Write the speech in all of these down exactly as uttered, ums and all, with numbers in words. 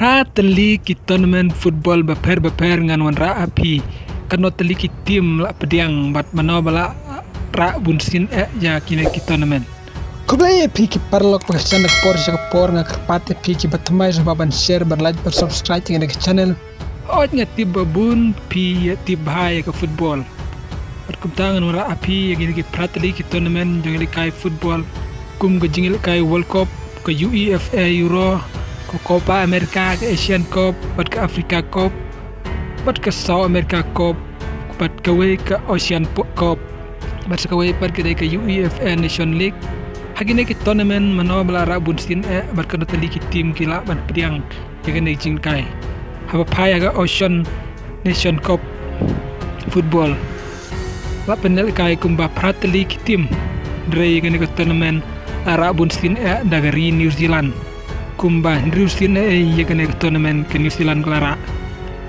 Ar tylli ki tournament football bapher bapher ngan wanrah ha phi. Katno tylli ki team la pdiang bad mano ba la rah bunsien eh ïa kine ki tournament. Khublei ïa phi ki paralok ba ka shan da ka por sha ka por, nga kyrpad ïa phi kiba thymmai sngewbha ban share, ban like, ban subscribe ïa kane ka channel. Hooid, nga tip ba bun phi ïa tip bha ïa ka football. Bad kumta ngan wanrah ha phi ïa kine ki phra tylli ki tournament jong ka lehkai football, kum ka jingïalehkai World Cup, ka UEFA Euro, ka Copa America, ka Asian Cup, bad ka Africa Cup, bad ka South America Cup, bad kawei ka Ocean Po-, Cup, bad sa kawei pat ka dei ka UEFA Nation League. Ha kine ki tournament mano ba la rah bunsien eh bad katno tylli ki team ki lah ban pdiang ïa kane ka jingkai. Haba phai ha ka Ocean Nation Cup football, la pynlehkai kumba phra tylli ki team. Hynrei ïa kane ka tournament la rah bunsien eh da ka ri New Zealand, kumba hynriew sien eh ïa kane ka tournament ka New Zealand ka la rah.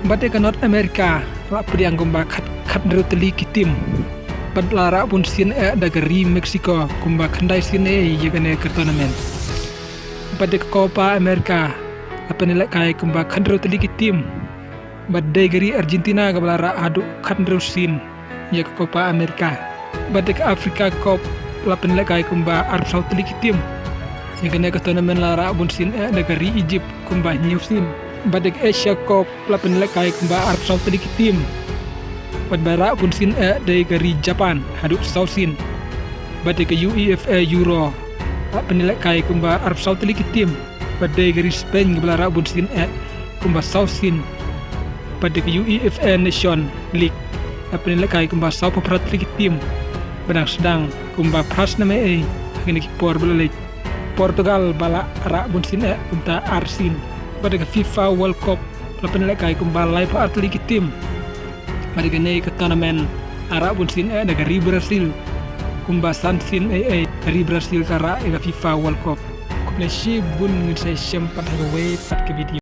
Bad ïa ka North America la pdiang kumba khat, khathynriew tylli ki team. Bad la rah bunsien eh da ka ri Mexico, kumba khyndai sien eh ïa kane ka tournament. Bad ïa ka Copa America la pynlehkai kumba khathynriew tylli ki team. Bad dei ka ri Argentina kaba la rah haduh khathynriew sien ïa ka Copa America. Bad ïa ka Africa Cup la pynlehkai kumba arphew saw tylli ki team. Ïa kane ka tournament la rah bunsien eh da ka ri Egypt, kumba hynñiew sien. Bad ïa ka Asia Cup la pynlehkai kumba arphew saw tylli ki team. Bad ba rah bunsien eh dei ka ri Japan haduh saw sien. Bad ïa ka UEFA Euro la pynlehkai kumba arphew saw tylli ki team. Bad dei ka ri Spain kaba la rah bunsien eh kumba saw sien. Bad ïa ka UEFA Nation League la pynlehkai kumba sawphew phra tylli ki team. Ba dang sdang kumba phra snem eh ha kine ki por ba la leit. Portugal ba la rah bunsien eh kumta ar sien. Bad ïa ka FIFA World Cup la pynlehkai kumba laiphew ar tylli ki team. Bad ïa kane ka tournament la rah bunsien eh da ka ri Brazil, kumba san sien eh, eh, ka ri Brazil ka rah ïa ka FIFA World Cup. Khublei shibun, ngin sa ïashem pat ha kawei pat ka video.